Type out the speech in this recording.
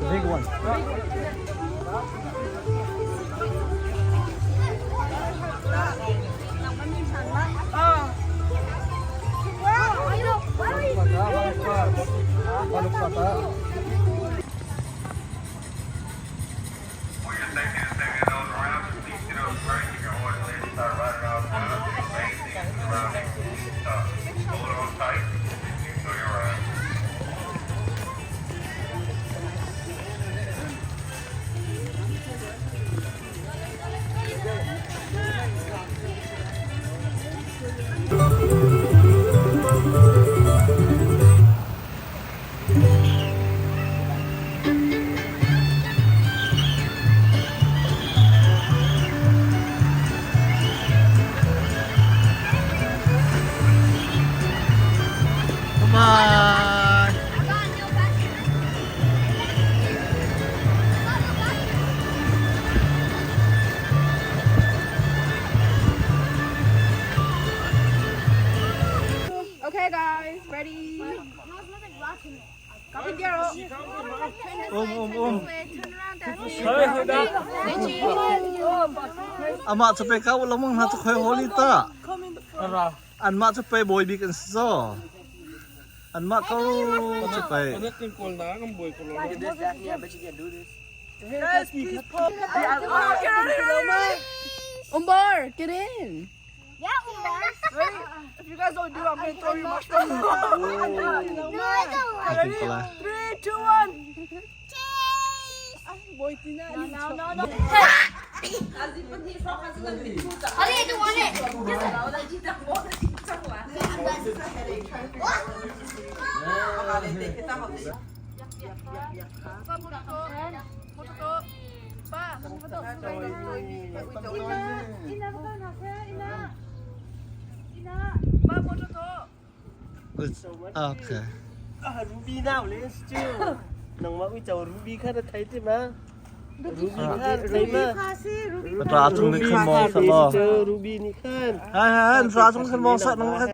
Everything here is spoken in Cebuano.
The big one. For your safety and safety of those around you, please sit up straight, keep your horse clear, start riding all times, remain seated in surroundings. Stop. Hold on tight and enjoy your ride. Come on. Okay, guys, ready? Carpintero. Ama chu pe ka lamang na chu khoi holi ta. An ma chu pe boy bi kan so. An ma ko chu pe. Guys, please pull. Oh, get ready, ready, ready. Umbar, get in. Yeah, Umar. Ready? If you guys don't do it, I'm gonna throw you mushroom. No, I don't like I think pala. Three, two, one. Cheese. No, no, no. I don't want it. Okay. Ah, Ruby now, let's do. Nang ma ui chau Ruby kha na thai ti ma. Ruby kha thai ma. Ra chung ni khan mong sa lo. Ruby ni khan. Ha ha, ra chung khan mong sa nang khan.